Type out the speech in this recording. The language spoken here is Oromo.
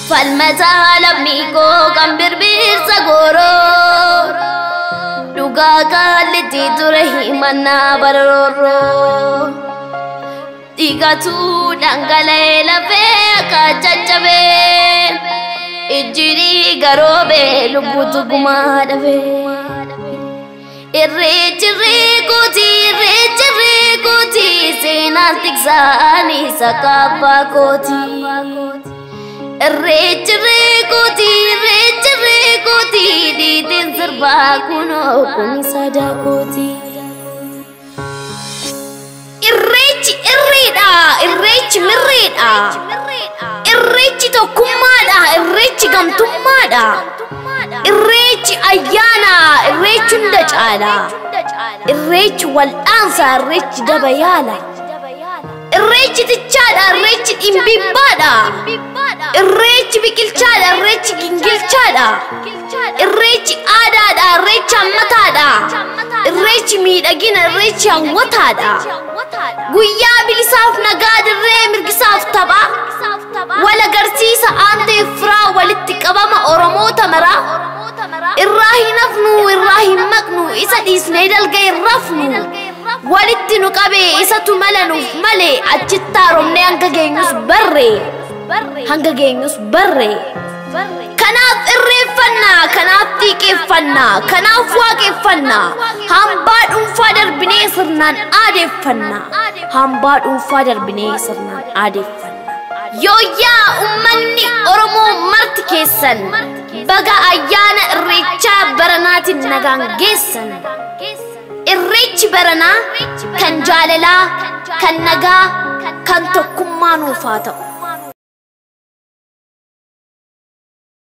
Falmataa lammii koo kan birbirsa gooroo, dhugaa kaallitti ture himannaa barooroo. Dhiigatu dhangala'ee lafee akka caccabee, ijji dhiiga roobee lubbuutu gumaa dhabee. Irreechi irreekooti, irreechi irreekooti, seenaan tiksaanii sakaafaa kooti. Irreechi irreekooti, irreechi irreekooti, dhiitiin sirbaa kunoo kuni sadaa kooti. Irreechi irreedha, irreechi mirreedha. Irreechi tokkummaadha, irreechi gamtummaadha. Irreechi ayyaana, irreechi hunda caala. Irreechi wal'aansa, irreechi daba yaala. Irreechi tichaadha, irreechi dhimbibbaadha. Irreechi biqilchaadha, irreechi gingilchaadha. Irreechi aadaadha, irreechi hammataadha. Irreechi miidhagina, irreechi hawwataadha. Guyyaa bilisaaf nagaa dirree mirgisaaf tapha. Wal agarsiisa aanteef firaa walitti qabama Oromoota maraa. Irraa hin hafnu, irraa hin maqnu, isa dhiisnee dalga hin rafnu. Walitti nu qabee isatu mala nuuf malee, achitti haaromnee hanga geenyus barree. Hanga geenyus barree. Kanaaf irreeffannaa, kanaaf xiiqeeffannaa, kanaaf waaqeffannaa. Hambaa dhuunfaa darbinee sirnaan aadeeffannaa. Hambaa dhuunfaa darbinee sirnaan aadeeffannaa. Yooyyaa uummanni Oromoo marti keessan baga ayyaana irreechaa baranaatiin nagaan geessan. Irreechi baranaa kan jaalalaa, kan nagaa, kan tokkummaa nuuf haa ta'u.